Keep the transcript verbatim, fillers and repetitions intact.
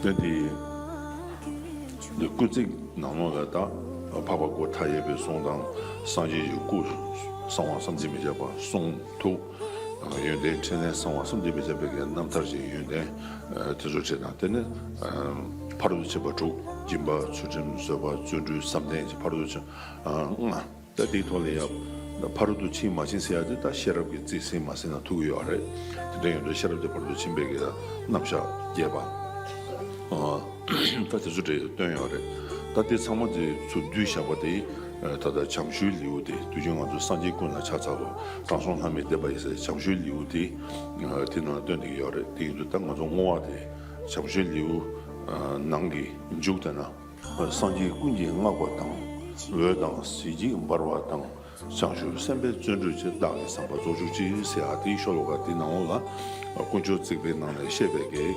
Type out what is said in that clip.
དེ་དེ་འདི་སྐུལ་ཚིག་ནང་ལོགས་ལ་ད་འཕགས་པ་སྐུ་མཐའ་ཡས་པའི་གཟུངས་དང་སངས་རྒྱས་ཀྱི་སྐུ་གསང་བ་བསམ་གྱིས་མི་ཁྱབ་པ་གསུང་ཐུགས་ཡོན་ཏན་ཕྲིན་ལས་གསང་བ་བསམ་གྱིས་མི་ཁྱབ་པའི་གི་རྣམ་ཐར་གྱི་ཡོན་ཏན་དེ་ཚོ་བྲིས་དང་། དེ་ནས་ཕ་རོལ་ཏུ་ཕྱིན་པ་དྲུག་སྦྱིན་པ་ཚུལ་ཁྲིམས་བཟོད་པ་བརྩོན་འགྲུས་བསམ་གཏན་གྱི་ཕ་རོལ་ཏུ་ཕྱིན་ལྔ། ད་དེའི་ཐོག་ལ་ཡང་ཕ་རོལ་ཏུ་ཕྱིན་མ་ཕྱིན་ཟེར་ཡ་དེ་ད་ཤེས་རབ་ཀྱི་རྩིས་ཟིན་མ་ཟིན་ལ་ཐུག་གི་ཡོད་རེད། དེ་འདྲ་ཡོད་དུས་ཤེས་རབ་ཀྱི་ཕ་རོལ་ཏུ་ཕྱིན་པའི་གི་རྣམ་གཞག་རྒྱས་པ། ཨ། ད་དེ་ཚོ་འདྲ་སྟོན་ཡོད་རེད། ད་དེ་ཚང་མ་དེ་ཚོ་བསྡུས་བཞག་པ་དེ་ད་ལྟ་བྱམས་ཞུའི་ལེའུ་དེ་དུས་རྒྱུན་ང་ཚོ་སངས་རྒྱས་ཀུན་ལ་ཕྱག་འཚལ་ལོ། དྲང་སྲོང་ལྷ་མིའི་བསྟན་པ་ཡི་ཟེར་བྱམས་ཞུའི་ལེའུ་དེ་དེ་ནང་སྟོན་བསྡད་ཀྱི་ཡོད་རེད། དེ་ཡིན་དུས་ད་ང་ཚོ་བསྔོ་བ་དེ་བྱམས་ཞུའི་ལེའུ་ནང་གི་མཇུག་དེ་ན། སངས་རྒྱས་ཀུན་གྱིས་བསྔགས་པ་དང་། འོད་དང་གཟི་བརྗིད་འབར་བ་དང་། བྱང་ཆུབ་སེམས་དཔའི་བརྩོན་འགྲུས་ཀྱིས། བདག་གི་བསམ་པ་རྫོགས་གྱུར་ཅིག །ཟེར་ཡ་དེའི་ཤོ་ལོ་ཀ་དེའི་ནང་ལོགས་ལ་དཀོན་མཆོག་བརྩེགས་པའི་ནང་ནས་བཤད་པའི་གི་